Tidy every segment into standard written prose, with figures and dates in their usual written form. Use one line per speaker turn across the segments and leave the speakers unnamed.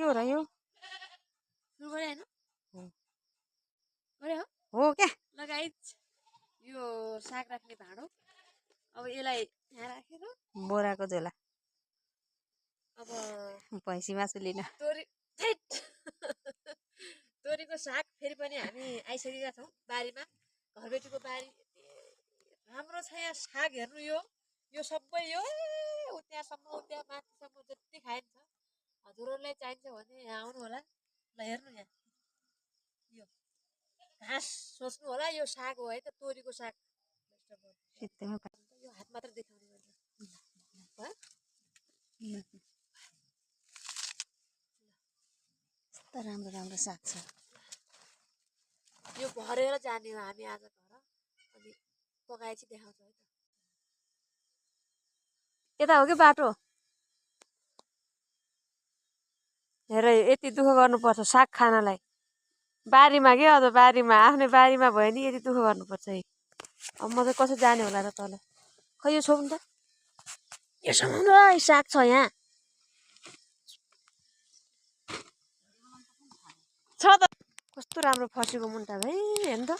हो र यो
सुरु गरे हैन
हो
गरे हो
हो क्या
ल गाइस यो साग राख्ने भाँडो अब यसलाई यहाँ राखेर
बोराको झोला
अब
भैँसी मासु लिन
तोरी तोरीको साग फेरि पनि हामी आइसकेका छौँ बारीमा घरबेटीको बारी राम्रो छ यहाँ साग हेर्नु यो सबै यो त्यहाँसम्म त्यहाँ माथिसम्म जति खाइन्छ हजुरहरूलाई चाहिन्छ भने यहाँ आउनु होला ल हेर्नु यहाँ यो घाँस सोच्नु होला यो साग हो है त तोरीको साग यो हात मात्र देखाउने मान्छे
यस्तो राम्रो राम्रो साग छ
यो भरेर जाने हो हामी आज घर अनि पकाएपछि देखाउँछौँ है त
यता हो कि बाटो हेर यति दुःख गर्नुपर्छ साग खानलाई बारीमा के अझ बारीमा आफ्नै बारीमा भयो नि यति दुःख गर्नुपर्छ है अब म चाहिँ कसरी जाने होला र तल खै यो छोड्नु त यो समाउनु साग छ यहाँ छ त कस्तो राम्रो फर्सीको मुन्टा भाइ हेर्नु त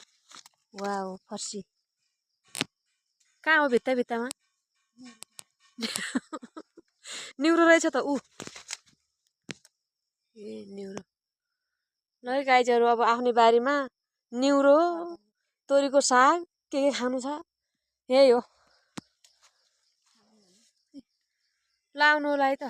वा हो फर्सी कहाँ हो भित्ता भित्तामा निउरो रहेछ त ऊ ए निउरो ल है गाईहरू अब आफ्नै बारीमा निउरो तोरीको साग के खानु छ यही हो लाउनु होला है त